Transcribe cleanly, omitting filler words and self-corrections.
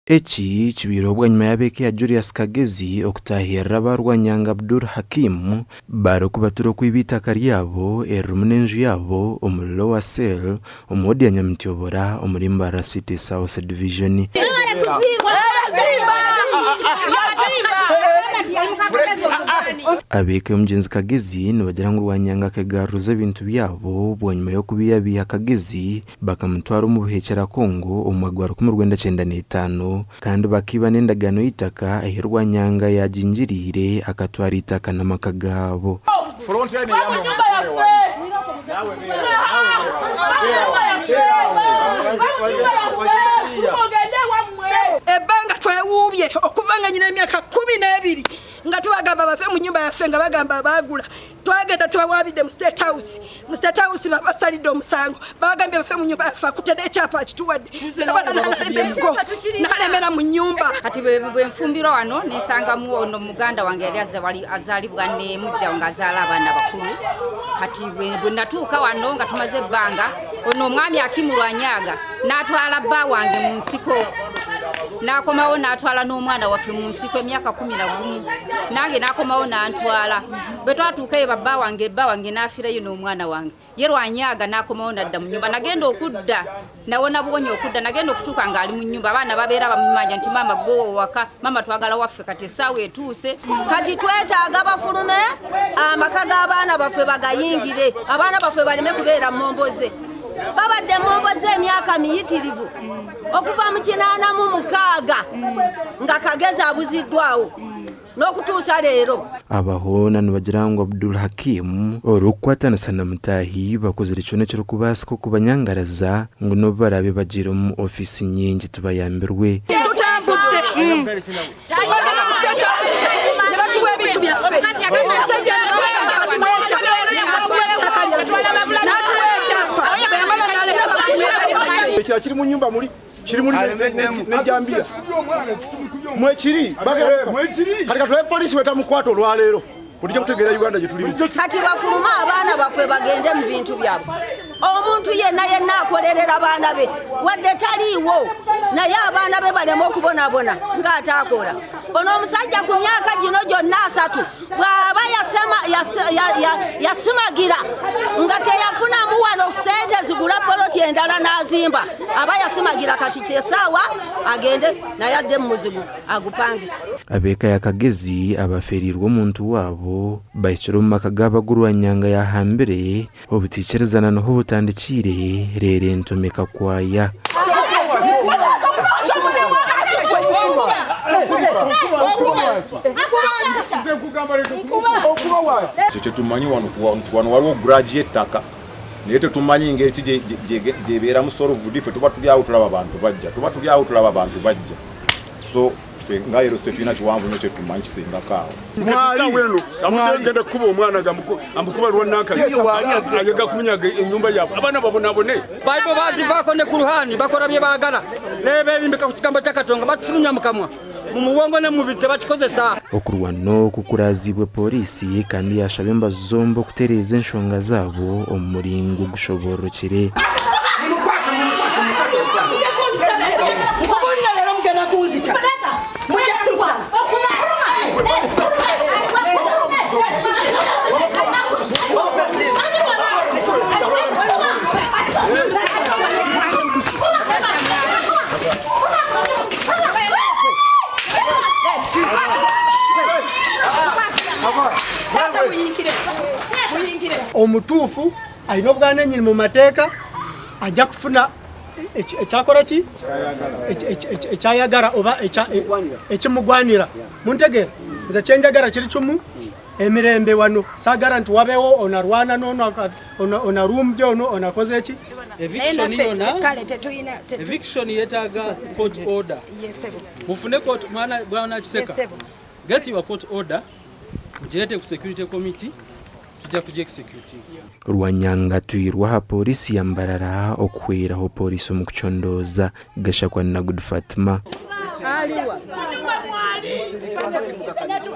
Eki kibaireho bwanyima y'ab'eka ya Julius Kagezi okutaahirira aba Rwanyanga Abdul Hakim barikubatura okwiba eitaka ryabo eririmu n'enju yaabo omuri Lower Cell omu woodi ya Nyamityobora omuri Mbarara City South Division. Ab'eka y'omugyenzi Kagezi nibagira ngu Rwanyanga akegaruza ebintu byabo bwanyima y'okubeihabeiha Kagezi Bakamutwara omu buheekyera Congo omu mwaka gwa 1995 kandi bakaiba n'endagaano y'eitaka ei Rwanyanga yaagingiriire akatwara eitaka n'amaka gaabo. Ebbanga twewuubye okuva nga nyina emyaka 12 nga tubagamba bave mu nyumba yaffe nga bagamba baagula. Twagenda twawaabidde mu State House, mu State House babasalidde omusango, babagambye bafe mu nyumba yaffe, akutte n'ekyapa akituwadde, nalemerako nalemera mu nyumba. Kati bwe nfumbirwa wano nensangamu ono muganda wange yali azaalibwa ne mujja nga azaala abaana bakulu. Kati bwe natuuka wano nga tumaze ebbanga, ono omwami Akimu Lwanyaga n'atwala bba wange mu nsiko, n'akomawo n'atwala n'omwana waffe mu nsiko emyaka 11, nange n'akomawo n'antwala. Bwe twatuuka eyo babba wange, bba wange n'afiirayo n'omwana wange, ye Lwanyaga n'akomawo n'adda mu nnyumba. Nagenda okudda nawona buwonyi okudda, nagenda okutuuka ng'ali mu nnyumba, abaana babeera bamumanja nti maama gwe owaka, maama twagala waffe, kati essaawa etuuse. Kati twetaaga bafulume amaka g'abaana baffe bagayingire, abaana baffe baleme kubeera mmomboze. Babadde mmomboze emyaka miyitirivu okuva mu 86 nga Kagezi abuziddwawo n'okutuusa leero. Aba hoona nibagira ngu Abdul Hakim orikukwatanisa na mutaahi bakozire kyona ekirikubaasika okubanyangaraza ngu n'obu baraabe bagiire omu ofiisi nyingi tibayambirwe. Tutambudde twagenda mu State House ne batuwa ebintu byaffe. Omusajja atuwa ettaka lyaffe n'atuwa ekyapa bwe yamala n'aleka bakunywa yaffe. Ekirala kiri mu nnyumba muli kiri muli nejambiya mwekiri kati katulabe polisi wetamukwata olwaleero otujja kutegeera Uganda gye tulimu. Kati bafulume abaana baffe bagende mu bintu byabwe. Omuntu yenna yenna akolerera baana be wadde taliiwo, naye abaana be baleme okubonabona ng'ataakola. Ono omusajja ku myaka gino gyonna 30 bw'aba yasimagira nga teyafunamu wano ssente zigula poloti endala n'azimba, aba yasimagira kati kyesaawa agende naye adde mu muzigo agupangise. Ab'eka ya Kagezi abafeereirwe omuntu waabo bahikire omu maka g'abagu Rwanyanga yaahambire, obutaikirizana niho butandikiire reero entomi ekakwaya. Ekyo kyetumanyi wano nti wano waliwo grudge y'ettaka naye tetumanyi ngeri ki gyebeeramu solved. Ffe tuba tuli awo tulaba abantu bajja, tuba tuli awo tulaba abantu bajja, so ffe nga LC tetulina kiwanvu nnyo kyetumanyi kisingako awo. Mwali eno amugenda kukuba omwana amukuba lwananka ayega kumunyaga ennyumba yaabwe, abaana babonabone. Bayibuli bagivaako ne ku Ruhani bakola bye baagala, naye beerimbika ku kigambo kya Katonda, batufulumya mu kamwa mu muwongo ne mu mubiri tebakikozesa. Okurwana oku kuraziibwe pooriisi kandi yaashaba embazu zombi okutereeza enshonga zaabo omu muringo ogushoboorokire. Nkubuulira leero mugenda kunzita. Mujja kunzita. Omutuufu alina obwananyini mu mateeka ajja kufuna ekyakora ki ekyayagala oba ekimugwanira. Muntegeera, nze kyenjagala kiri kimu, emirembe wano. Saagala nti wabeewo onarwana n'ono onarumbye ono onakoze eki. Eviction yona, eviction yeetaaga court order. Mufune court, mwana bwana Kiseka, get your court order, mugirete ku security committee, tujja kugi execute. Rwanyanga atwirwe aha pooriisi ya Mbarara okuhweraho pooriisi omu kucondooza. Gashakwa na Good Fatima.